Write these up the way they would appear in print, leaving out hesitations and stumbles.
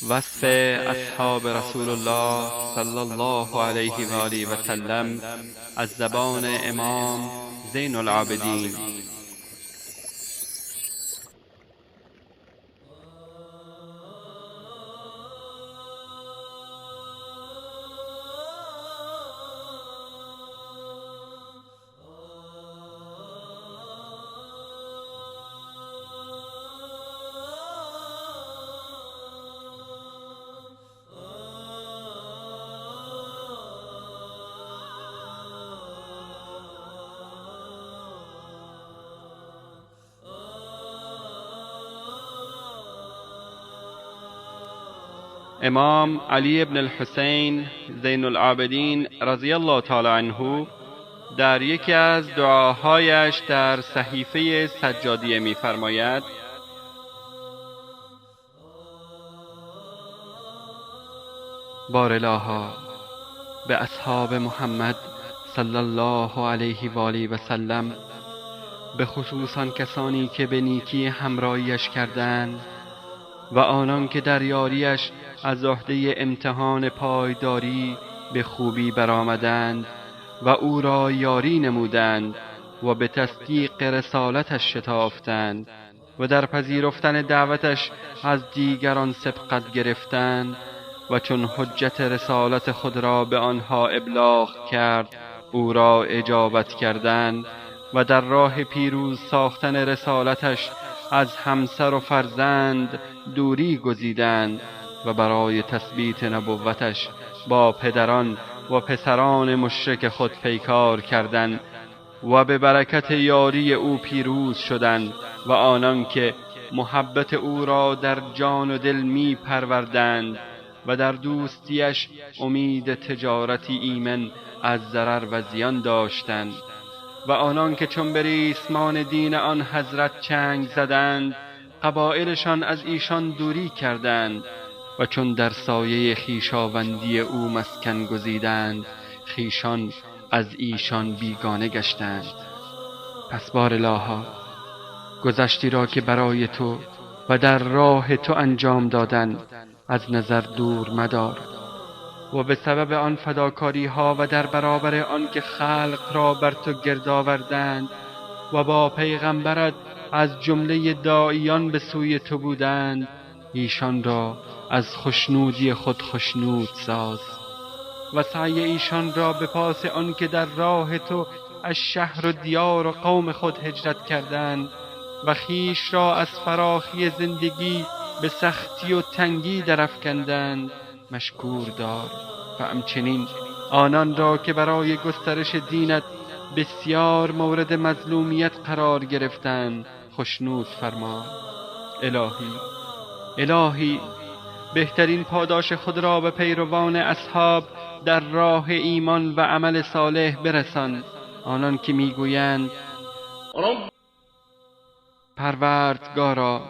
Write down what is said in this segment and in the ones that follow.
وصف اصحاب رسول الله صلی الله علیه و آله و سلم از زبان امام زین العابدین. امام علی بن الحسین زین العابدین رضی الله تعالی عنه در یکی از دعاهایش در صحیفه سجادیه می‌فرماید: بار الها، به اصحاب محمد صلی الله علیه و آله و سلم، به خصوص آن کسانی که به نیکی همراهیش کردند و آنان که در یاریش از عهده امتحان پایداری به خوبی برآمدند و او را یاری نمودند و به تصدیق رسالتش شتافتند و در پذیرفتن دعوتش از دیگران سبقت گرفتند و چون حجت رسالت خود را به آنها ابلاغ کرد او را اجابت کردند و در راه پیروز ساختن رسالتش از همسر و فرزند دوری گزیدند و برای تثبیت نبوتش با پدران و پسران مشرک خود پیکار کردند و به برکت یاری او پیروز شدند و آنان که محبت او را در جان و دل می پروردند و در دوستیش امید تجارتی ایمن از ضرر و زیان داشتند و آنان که چون به ریسمان دین آن حضرت چنگ زدند قبایلشان از ایشان دوری کردند و چون در سایه خویشاوندی او مسکن گزیدند خویشان از ایشان بیگانه گشتند. پس بار الها، گذشتی را که برای تو و در راه تو انجام دادند از نظر دور مدار و به سبب آن فداکاری ها و در برابر آن که خلق را بر تو گرد آوردند و با پیغمبرت از جمله داعیان به سوی تو بودند ایشان را از خشنودی خود خشنود ساز و سعی ایشان را به پاس آن که در راه تو از شهر و دیار و قوم خود هجرت کردند و خویش را از فراخی زندگی به سختی و تنگی درافکندند مشکور دار و همچنین آنان را که برای گسترش دینت بسیار مورد مظلومیت قرار گرفتند خشنود فرما. الهی، الهی، بهترین پاداش خود را به پیروان اصحاب در راه ایمان و عمل صالح برسان، آنان که میگویند پروردگارا،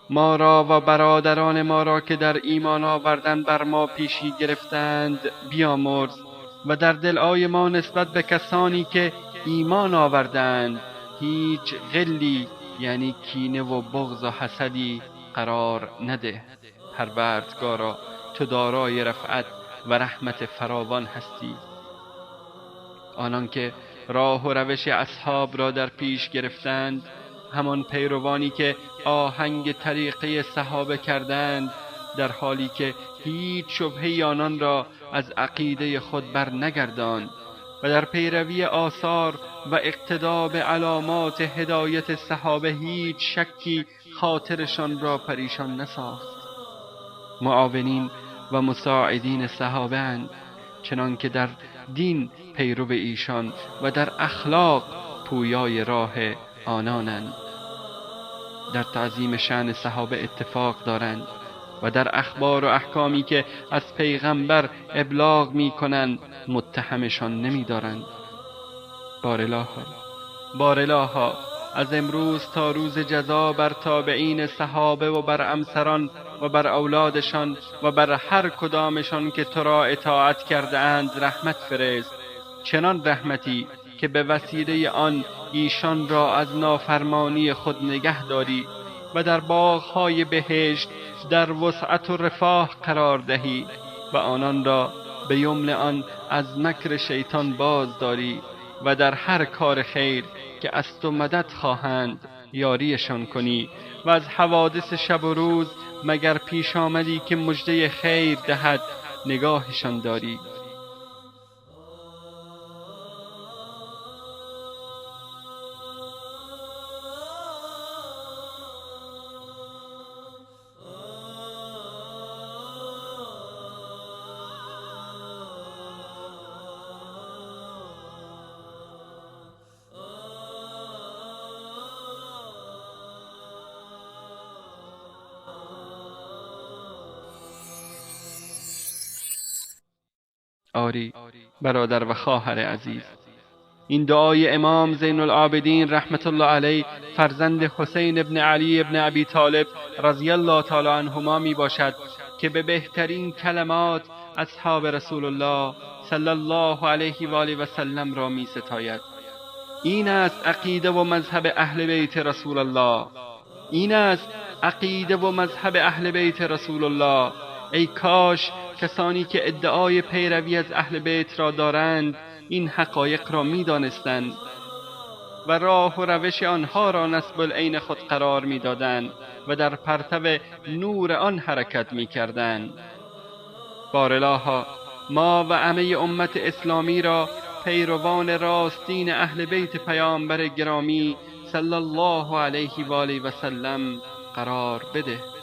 ما را و برادران ما را که در ایمان آوردن بر ما پیشی گرفتند بیامرز و در دلهای ما نسبت به کسانی که ایمان آوردند هیچ غلی، یعنی کینه و بغض و حسدی قرار نده. پروردگارا، تو دارای رفعت و رحمت فراوان هستی. آنان که راه و روش اصحاب را در پیش گرفتند، همان پیروانی که آهنگ طریقه صحابه کردند، در حالی که هیچ شبهه آنان را از عقیده خود بر نگرداند و در پیروی آثار و اقتدا به علامات هدایت صحابه هیچ شکی خاطرشان را پریشان نساخت. معاونین و مساعدین صحابه اند، چنان که در دین پیرو ایشان و در اخلاق پویای راه آنانند. در تعظیم شأن صحابه اتفاق دارند و در اخبار و احکامی که از پیغمبر ابلاغ می کنند متهمشان نمی دارند. بار الها، از امروز تا روز جزا بر تابعین صحابه و بر امسران و بر اولادشان و بر هر کدامشان که تو را اطاعت کرده اند رحمت فرست، چنان رحمتی که به وسیله آن ایشان را از نافرمانی خود نگه داری و در باغهای بهشت در وسعت و رفاه قرار دهی و آنان را به یمن آن از مکر شیطان باز داری و در هر کار خیر که از تو مدد خواهند یاریشان کنی و از حوادث شب و روز مگر پیش آمدی که مژده خیر دهد نگاهشان داری. آری برادر و خواهر عزیز، این دعای امام زین العابدین رحمت الله علیه فرزند حسین ابن علی ابن ابی طالب رضی الله تعالی عنهما می باشد که به بهترین کلمات اصحاب رسول الله صلی الله علیه و آله و سلم را می ستاید. این است عقیده و مذهب اهل بیت رسول الله. این است عقیده و مذهب اهل بیت رسول الله. ای کاش کسانی که ادعای پیروی از اهل بیت را دارند این حقایق را می دانستند و راه و روش آنها را نصب العین خود قرار می دادند و در پرتو نور آن حرکت می کردند. بارالها ما و همه امت اسلامی را پیروان راستین اهل بیت پیامبر گرامی صلی الله علیه و آله و سلم قرار بده.